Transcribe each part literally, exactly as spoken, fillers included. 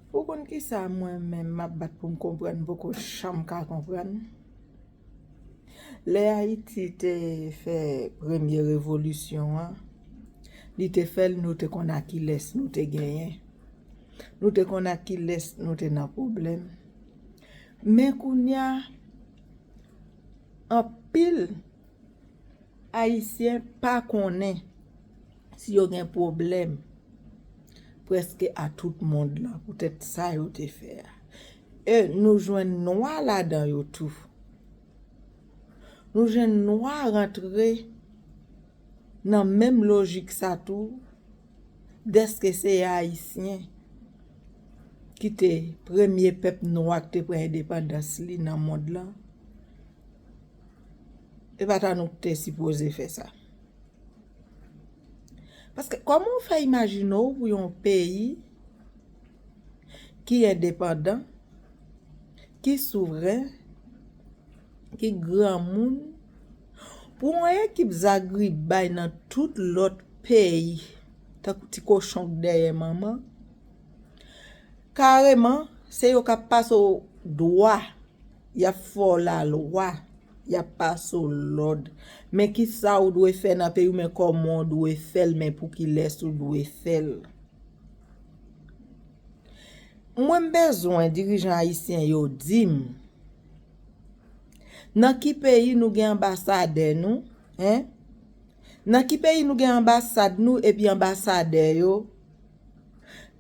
Ou konn kisa mwen menm m ap bat pou m konprann, m poko janm ka konprann? Lè Ayiti te fè premye revolisyon an, li te fè l, nou te konn ak kilès nou te genyen. Nou te konn ak kilès nou te nan pwoblèm. Men kounye a, anpil Ayisyen pa konnen si yo gen pwoblèm prèske a tout mond lan poutèt sa yo te fè a. E nou jwenn nwa ladan yo tou. Nou jwenn nwa rantre nan menm lojik sa tou, dèske se Ayisyen ki te premye pèp nwa ki te pran endepandans li nan mond lan. E pa ta nou ki te sipoze fè sa. Paske kòman w fè imajine w pou yon peyi ki endepandan, ki souvren, ki granmoun, pou yon ekip zagribay nan tout lòt peyi, tankou ti kochon k dèyè manman, kareman, se yo k ap pase w dwa, y ap fè w lalwa, y ap pase w lòd. Men kisa w dwe fè nan peyi w, men kòman w dwe fè l, men pou kilès ou dwe fè l. Mwen m bezwen dirijan ayisyen yo di m, nan ki peyi nou gen anbasadè nou, en? Nan ki peyi nou gen anbasad nou epi anbasadè yo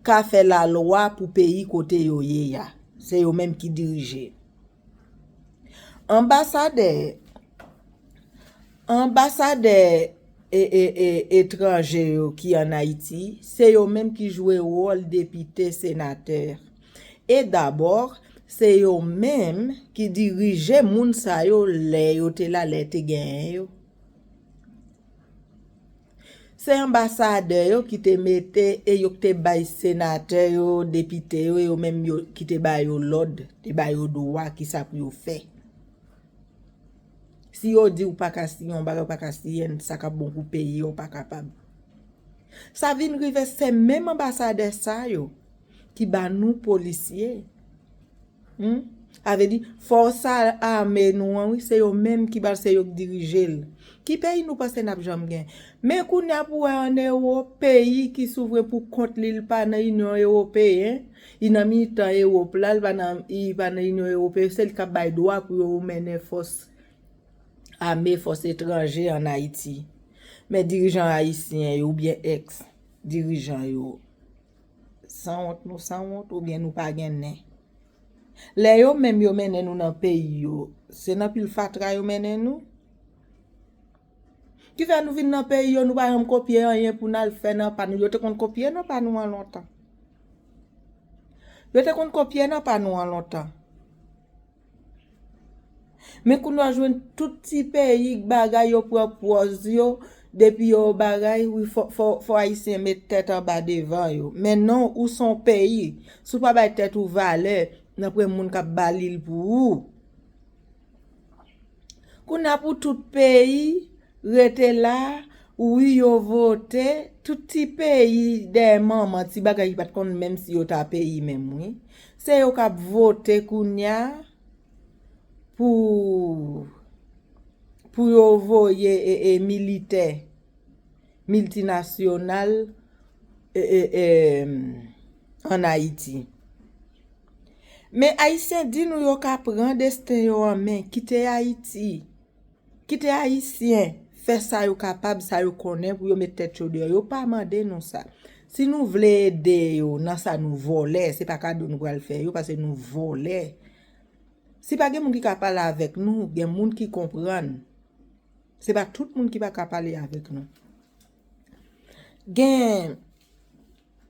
ka fè lalwa pou peyi kote yo ye a? Se yo menm ki dirije. Anbasadè, anbasadè e, e, e, etranje yo ki ann Ayiti, se yo menm ki jwe wòl depite, senatè. E dabò, se yo menm ki dirije moun sa yo lè yo te la, lè te genyen yo. Se anbasadè yo ki te mete e yo ki te bay senatè yo, depite yo, yo menm yo ki te ba yo lòd, te ba yo dwa kisa pou yo fè. Si yo di w pa ka siyen yon bagay, ou pa ka siyen l, sa k ap bon pou peyi a, ou pa kapab. Sa vin rive se menm anbasadè sa yo ki ba nou polisye. Hmm? Sa vle di, fòs ame nou an, wi, se yo menm ki ba l, se yo k dirije l. Ki peyi nou panse n ap janm gen? Men kounye a pou wè ann Ewòp, peyi ki souvren pou kont li, li pa nan Inyon Ewopeyen, li nan mitan Ewòp la, li pa nan, li pa nan Inyon Ewopeyen, se li k ap bay dwa pou yo mennen fòs ame, fòs etranje ann Ayiti. Men dirijan ayisyen yo oubyen èks dirijan yo, sanwont nou sanwont oubyen nou pa gen nen? Lè yo menm yo mennen nou nan peyi yo, se nan pil fatra yo mennen nou? Ki fè nou vin nan peyi yo, nou pa janm kopye anyen pou n al fè nan pa nou. Yo te konn kopye nan pa nou an lontan. Yo te konn kopye nan pa nou an lontan. Men kounye a w jwenn tout ti peyi bagay yo pran pòz yo, depi yo bagay, wi, fò, fò, fò ayisyen met tèt anba devan yo. Men non, ou se yon peyi. Si w pa bay tèt ou valè, n ap gen moun k ap ba li l pou ou. Kounye a pou tout peyi rete la, wi, yo vote, tout ti peyi dèyè manman, ti bagay ki pa t konn menm si yo ta peyi menm, wi. Se yo k ap vote kounye a pou, pou yo voye e, e, militè miltinasyonal e, e, e, ann Ayiti. Men ayisyen di nou yo ka pran desten yo an men, kite Ayiti, kite ayisyen fè sa yo kapab, sa yo konnen pou yo met tèt yo deyò. Yo pa mande nou sa. Si nou vle ede yo nan sa nou vòlè, se pa kado nou pral fè yo, paske nou vòlè. Si pa gen moun ki ka pale avèk nou, gen moun ki konprann. Se pa tout moun ki pa ka pale avèk nou. Gen,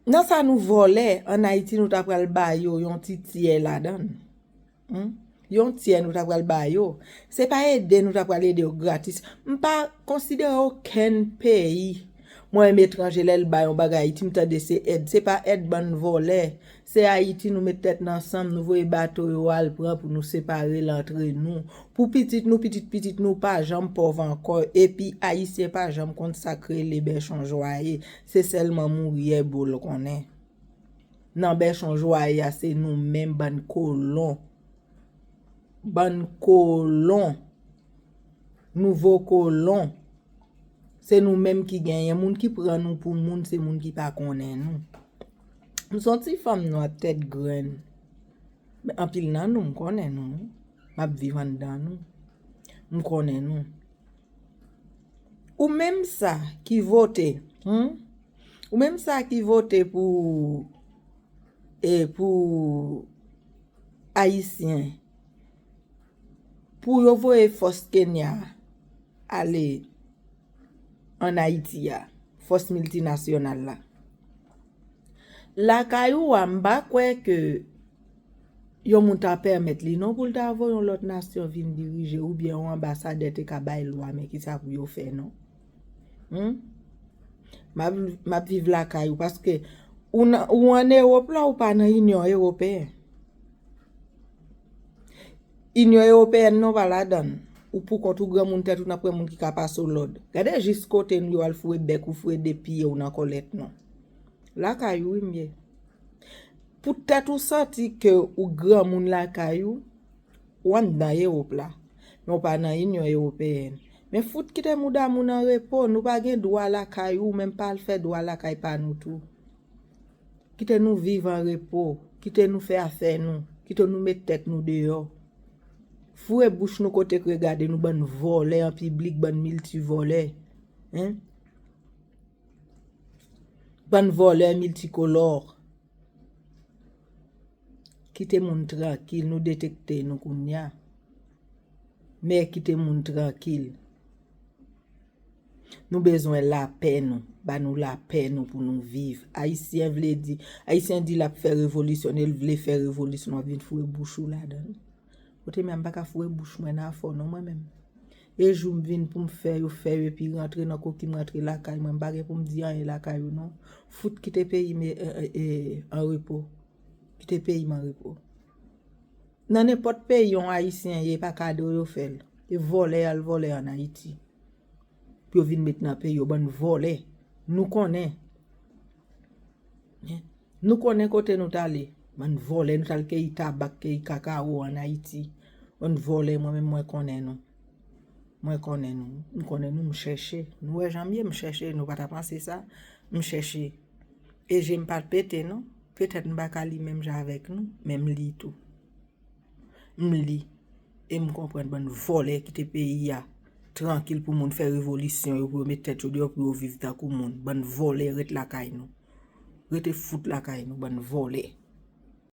nan sa nou vòlè, ann Ayiti nou ta pral ba yo yon ti tyè ladan l. Hmm? Yon tyè nou ta pral ba yo. Se pa ede nou ta pral ede yo gratis. M pa konsidere okenn peyi mwen menm etranje lè l bay yon bagay Ayiti, m tande se èd. Se pa èd, bann vòlè. Se Ayiti nou met tèt n ansanm, nou voye bato yo al pran pou nou separe l antre nou. Pou pitit nou, pitit pitit nou pa janm pòv ankò. Epi ayisyen pa janm konn sa k rele bèchon jwaye. Se sèlman mouri èbo l konnen. Nan bèchon jwaye a, se nou menm bann kolon. Bann kolon. Nouvo kolon. Se nou menm ki genyen. Moun ki pran nou pou moun, se moun ki pa konnen nou. M se yon ti fanm nwa tèt grenn. Men anpil nan nou, m konnen nou, wi. M ap viv anndan nou. M konnen nou. Ou menm sa ki vote, hmm? Ou menm sa ki vote pou, e, pou Ayisyen, pou yo voye fòs Kenya ale ann Ayiti a, fòs miltinasyonal la. Lakay ou a, m pa kwè ke yon moun ta pèmèt li non pou l ta voye yon lòt nasyon vin dirije, oubyen yon anbasadè te ka bay lwa, men kisa pou yo fè non. Hmm? M ap, m ap viv lakay ou, paske ou nan, ou ann Ewòp la, ou pa nan Inyon Ewopeyen. Inyon Ewopeyèn non pa ladann. Ou poukont ou, granmoun tèt ou, n ap pran moun ki ka pase w lòd. Gade jis kote nou yo al foure bèk ou, foure de pye w nan kòlèt nou. Lakay ou wi m ye. Poutèt ou santi ke ou granmoun lakay ou, ou anndan Ewòp la. Men ou pa nan Inyon Ewopeyèn. Men fout kite mouda moun an repo, nou pa gen dwa lakay ou, menm pa al fè dwa lakay pa nou tou. Kite nou viv an repo, kite nou fè afè nou, kite nou met tèt nou deyò. Foure bouch nou kote k regade nou, bann vòlè an piblik, bann milti vòlè. Hein? Bann vòlè miltikolò. Kite moun trankil, nou detekte nou kounya. Men kite moun trankil. Nou bezwen lapè nou. Ba nou lapè nou pou nou viv. Ayisyen vle di, Ayisyen di l ap fè revolisyon, l vle fè revolisyon, w ap vin foure bouch ou ladan l. Kote men m pa ka foure bouch mwen nan afè w non mwen menm. E jou m vin pou m fè yo fè yo epi rantre nan koki m rantre lakay mwen, m pa gen pou m di anyen lakay ou non. Fout kite peyi m e, e, e, e, an repo. Kite peyi m an repo. Nan nenpòt peyi yon Ayisyen ye, e pa kado yo fè l. E vòlè y al vòlè ann Ayiti. Pou yo vin met nan peyi yo, bann vòlè. Nou konnen. Nou konnen kote nou t ale. Bann vòlè, nou t al keyi tabak, keyi kakawo ann Ayiti. Bann vòlè, mwen menm mwen konnen nou. Mwen konnen nou. M konnen nou, m chèche. Nou wè jan m ye, m chèche. Nou pa ta panse sa. M chèche. E je m pa t pete non. Petèt m pa ka li menm jan avèk nou, men m li tou. M li. E m konprann bann vòlè kite peyi a trankil pou moun fè revolisyon yo, pou yo met tèt yo deyò, pou yo viv tankou moun. Bann vòlè, ret lakay nou. Rete fout lakay nou, bann vòlè.